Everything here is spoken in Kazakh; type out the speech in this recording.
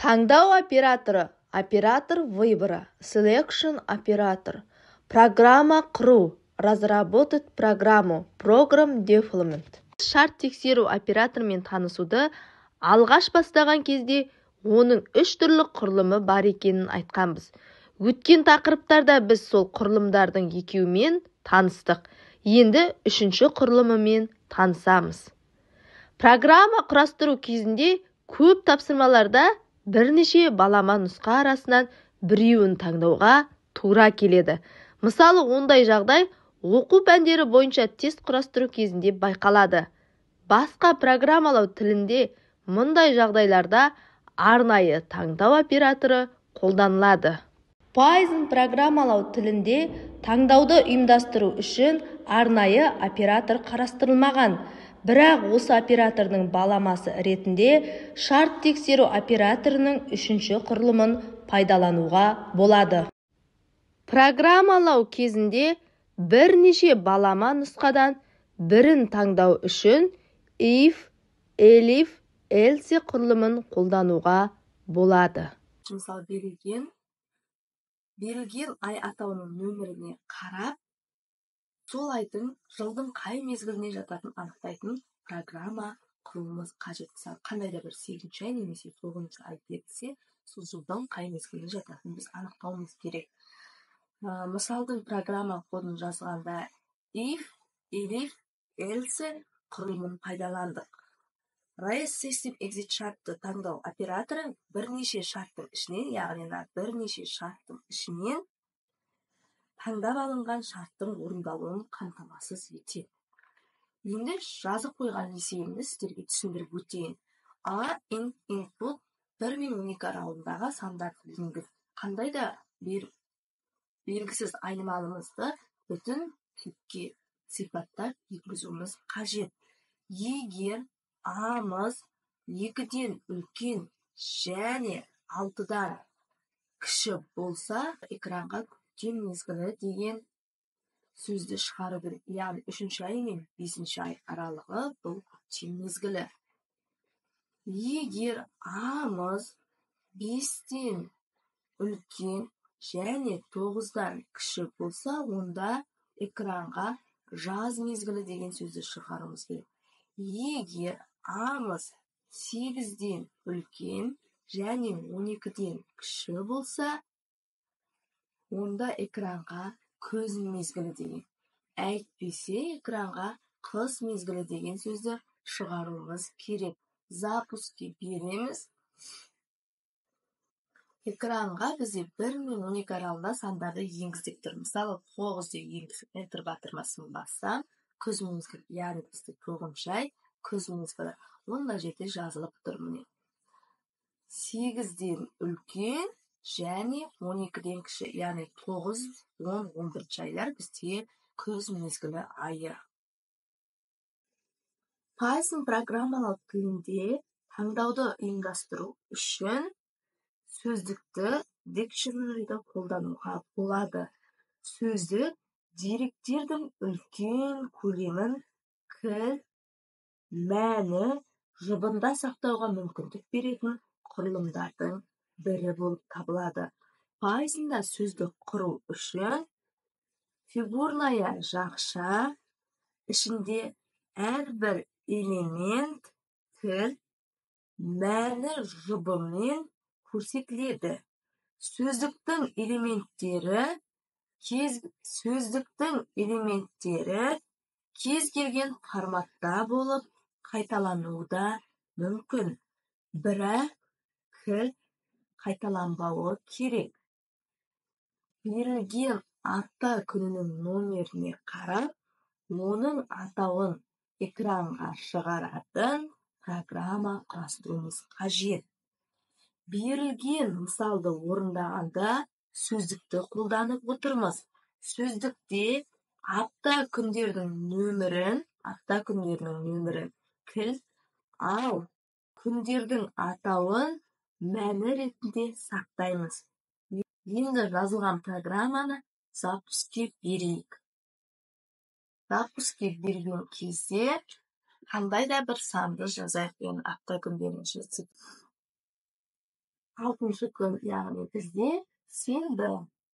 Таңдау операторы, оператор выбора, selection operator. Программа құру, разработать программу, program development. Шарт тексеру операторымен танысуды алғаш бастаған кезде оның үш түрлі құрылымы бар екенін айтқанбыз. Өткен тақырыптарда біз сол құрылымдардың екеуімен таныстық. Енді үшінші құрылымымен танысамыз. Программа құрастыру кезінде көп тапсырмаларда бірнеше балама нұсқа арасынан біреуін таңдауға тура келеді. Мысалы, ондай жағдай оқу пәндері бойынша тест құрастыру кезінде байқалады. Басқа программалау тілінде мұндай жағдайларда арнайы таңдау операторы қолданылады. Python программалау тілінде таңдауды ұйымдастыру үшін арнайы оператор қарастырылмаған. Бірақ осы оператордың баламасы ретінде шарт тексеру операторының үшінші құрылымын пайдалануға болады. Программалау кезінде бірнеше балама нұсқадан бірін таңдау үшін if, elif, else құрылымын қолдануға болады. Мысалы, берілген ай атауының нөміріне қарап, сол айдың жылдың қай мезгіліне жататынын анықтайтын программа құруымыз қажет. Мысалы, қандай да бір сегізінші ай немесе тоғызыншы ай берілсе, сол жылдың қай мезгіліне жататынын біз анықтауымыз керек. Мысалдың программа кодын жазғанда if, elif, else құрылымын пайдаландық. Raise System Exit шартты таңдау операторы бірнеше шарттың ішінен, яғни мына бірнеше шарттың ішінен таңдап алынған шарттың орындалуын қамтамасыз етеді. Енді жазып қойған есебімді сіздерге түсіндіріп өтейін. A int input 1 мен 12 аралығындағы сандарды енгіз. Қандай да белгісіз айнымалымызды бүтін типке сипаттап енгізуіміз қажет. Егер А-мыз 2-ден үлкен және 6-дан кіші болса, экранға көктем мезгілі деген сөзді шығару керек. Яғни 3-ші ай мен 5-ші ай аралығы бұл көктем мезгілі. Егер А-мыз 5-тен үлкен және 9-дан кіші болса, онда экранға жаз мезгілі деген сөзді шығаруымыз керек. Егер А-мыз 8-ден үлкен және 12-ден кіші болса, онда экранға күз мезгілі деген, әйтпесе экранға қыс мезгілі деген сөзді шығаруымыз керек. Запуск ке береміз. Экранға бізде 1 мен 12 аралығында сандарды енгіздік тұр. Мысалы, 9 деп енгізіп, Enter батырмасын бассам, күз мезгілі, яғни бізде 9-шы ай күз мезгілі. Ол мына жерде жазылып тұр міне. 8-ден үлкен және 12-ден кіші, яғни 9, 10, 11 айлар бізде күз мезгілі айы. Python программалау тілінде таңдауды ұйымдастыру үшін сөздікті, dictionary-ді қолдануға болады. Сөздік деректердің үлкен көлемін кілт мәні жұбында сақтауға мүмкіндік беретін құрылымдардың бірі болып табылады. Pythonда сөздік құру үшін фигурная жақша ішінде әрбір элемент кілт мәні жұбымен көрсетіледі. Сөздіктің элементтері кез келген форматта болып қайталануы да мүмкін, бірақ кілт қайталанбауы керек. Берілген апта күнінің номеріне қарап, оның атауын экранға шығаратын программа құрастыруымыз қажет. Берілген мысалды орындағанда сөздікті қолданып отырмыз. Сөздікте апта күндерінің нөмірін кілт, ал күндердің атауын мәні ретінде сақтаймыз. Енді жазылған программаны запуск ке берейік. Запуск ке берген кезде қандай да бір санды жазайық. Енді апта күндерін. Алтыншы күн, яғни бізде сенбі.